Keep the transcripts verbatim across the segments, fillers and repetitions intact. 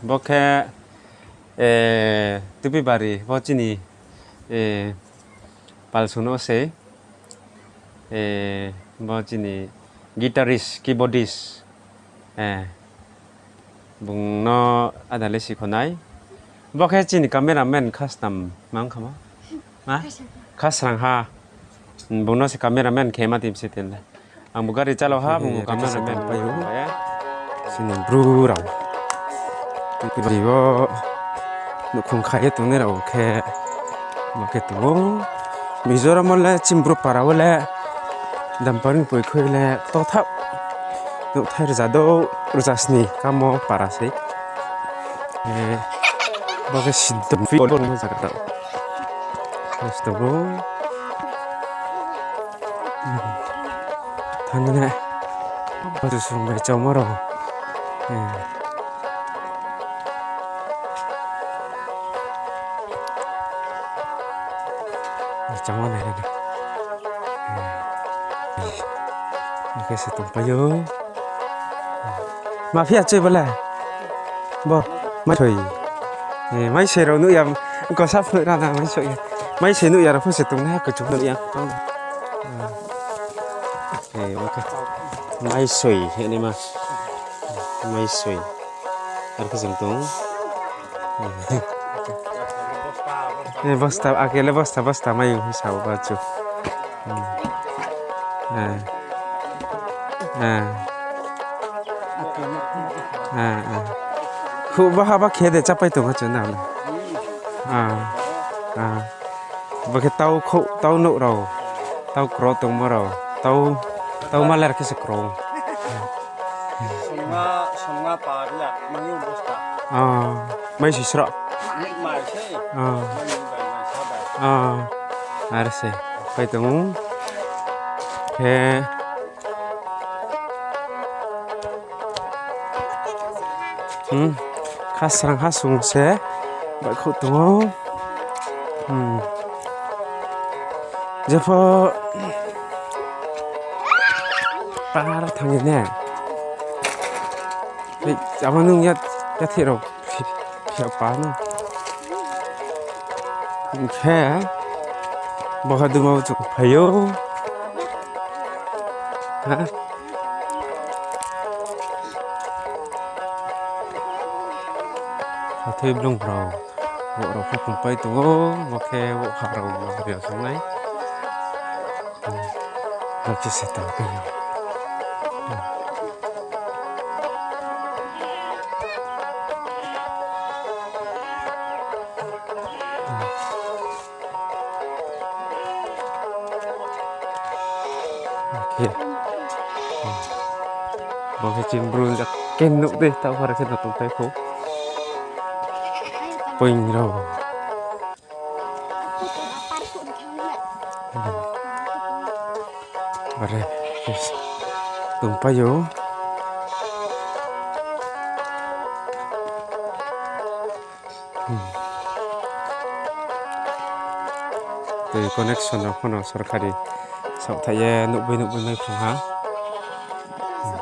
Bo khe, eh, Tuipibari, bo chini, eh, palsung no se, eh, bo chini guitarist, keyboardist, eh, bung no ada le sikhonai. Bo khe chini cameraman khasnam mang khamo? Ha? Khasrang ha. Bung no se cameraman khe ma tim se tin le. Ang bo gari chalo ha, bung bo cameraman pai ou. Chini bru rao. Bari wo nouhkhong kha ye tongnai rao khe, ma khe tong ou. Mizoram wo le, chini bru para wo le, dampar ni poikhoi le, tothaoh. Nouhthai rza douh, rza sni kamo para sei. Eh, bo khe sidom fi, bo no zaga tao. Sidom bo. Thanng nai. Bo chusung bai chaomo rao. Eh. Chaomo nai nai. Eh. Oke, se tongpai ou. Ma phi ya choi bo le? Bo, maisoi. Eh, maisoi rao nuh ya, ko sap nuh rana maisoi. Maisoi nuh ya rao pho se tong nai, kuchuk nuh ya. Eh, oke. Maisoi, he ni ma. Maisoi. Ar khe jang tong. Eh, bosta, ake le bosta, bosta mai ou, sa ou ba chu. Hmm. Eh. Eh. Eh, eh. Khu ba ha ba khe de chapai tong ha chu na. Ah. Ah. Bo khe tau khou, tau nouh rao, tau kro tongmo rao, tau, tau malar khe se kro. Songma, songma pa ria, mai ou bosta. Ah, maisoi sroh. Maisoi. Ah. Maisoi bai, maisa bai. Ah, ar se, pai tong ou. Khe, hmm, khasrang ha sung se, baihkhouh tong ou. Hmm. Jepho, para thanng ye ne. Ei, abo nung ya, yathih rao phi-, phia pa no. Hing khe, bo ha duma wo chung phai ou. Ha? Hathái blung rao, wouh rao pho tongpai tong ou, bo khe wouh ha rao ma ri ya sangnai. Bo khe se tongpai ou. Khe. Bo khe chini bru jak khe nuh dei, taoh phara khe no tongpai khou. Poing rao. Bare, yes. Tongpai ou. Hmm. Tei connection rao pho no sorkari saohthaih ye nuhboi nuhboi mai phrung ha. Hmm.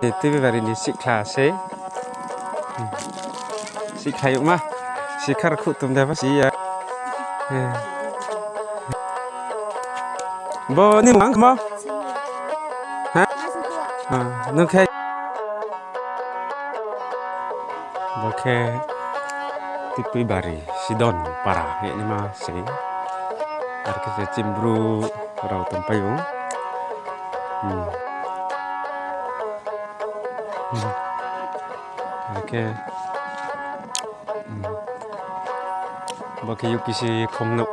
Tei Tuibibari ni sihkhla sei. Hmm. Sihkhla youhma. Sikhar khouh tum de pho si ya. Bo ni mung khmo? Ha? Ah, nung khe? Bo khe Tuipibari, Sidon para hingnaima sei. Ar khe se chini bru rao tongpai ou. Hmm. Hmm. Ar khe, hmm. Bo khe U P C khom nouh.